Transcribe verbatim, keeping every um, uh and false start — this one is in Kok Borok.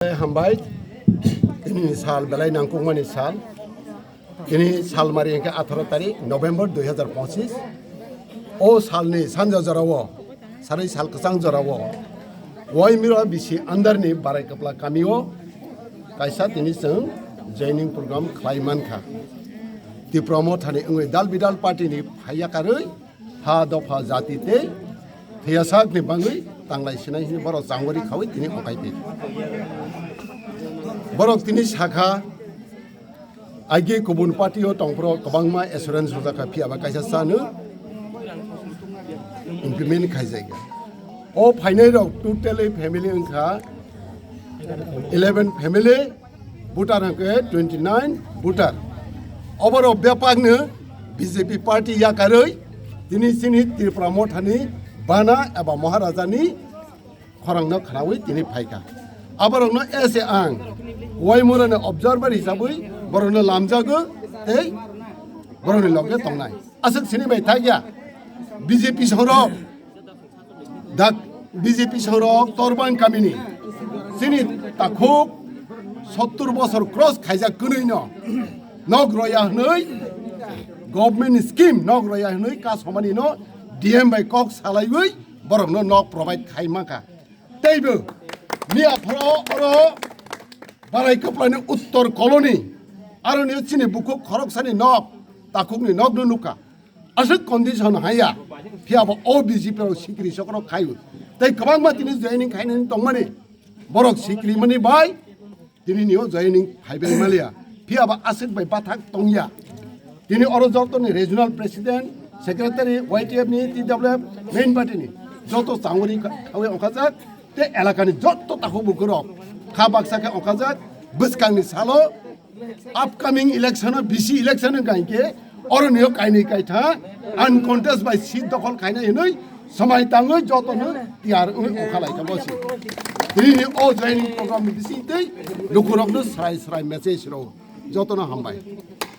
Hambai, tini sal belai nangkukmani sal. Tini salmari hingke atharo tarik November dui hazar pochin. O salni sanja jorao, saroi sal kwchang jorao, Waimura bisi andarni Barai Kwpla kamio kaisa tini chwng joining program khlai mankha. Tipra Mothani wngwi dal bidal party ni phaiya karwi ha dopha jati tei thwiyasak ni bangwi tanglai sinai hwnwi borok changori khawi tini okai phi. Borok tini sakha, aige kubun party o tongphuru kwbangma assurance rwjakha, phiya ba kaisa chano implement khaijakya. O phainai rok totally family wngkha eleven family, voter hwnkhe twenty nine voter. Oborok bepakno B J P party yakarwi tini chini Tripura Mothani bana eba Maharajani khorangno khnawi tini phaikha. Aborokno ese ang Waimurani observer hisabwi borokno lamjago tei borokni loge tongnai. Aswk sini bai thakya B J P sorok, dak B J P sorok Torbang kamini chini takhuk sottur bosor cross khaijak kwnwi no nok roya hwnwi, government scheme nok roya hwnwi kasomani no D M bai kok salaiwi borokno nok provide khai mankha. Teibo miya phoro oro Barai Kwplani Uttor Colony, aroni chini bukhuk khoroksani nok, takhukni nokno nukha. Aswk condition haya, phiya bo o B J P rok sikri sokrok khayu. Tei kwbangma tini joining khainani tongmani, borok sikri mani bai tini nio joining phaibai maliya. Phiya bo aswk bai bathak tongya. Tini oro joto ni regional president, secretary, Y T F ni, T W F, main party ni joto changori kha-, khawi ongkhajak, tei elaka ni joto takhuk bukhuk rok kha baksa khe ongkhajak, bwskang ni salo upcoming election o, B C election o hwnkha hinkhe oro nio kainwi kaitha uncontest bai seat dokhol khainai hinwi swmai tangwi joto no tiyar wngwi ongkha lai kha bo se. Tini ni o joining program ni bising tei lukurok no srai srai message rw joto no hambai.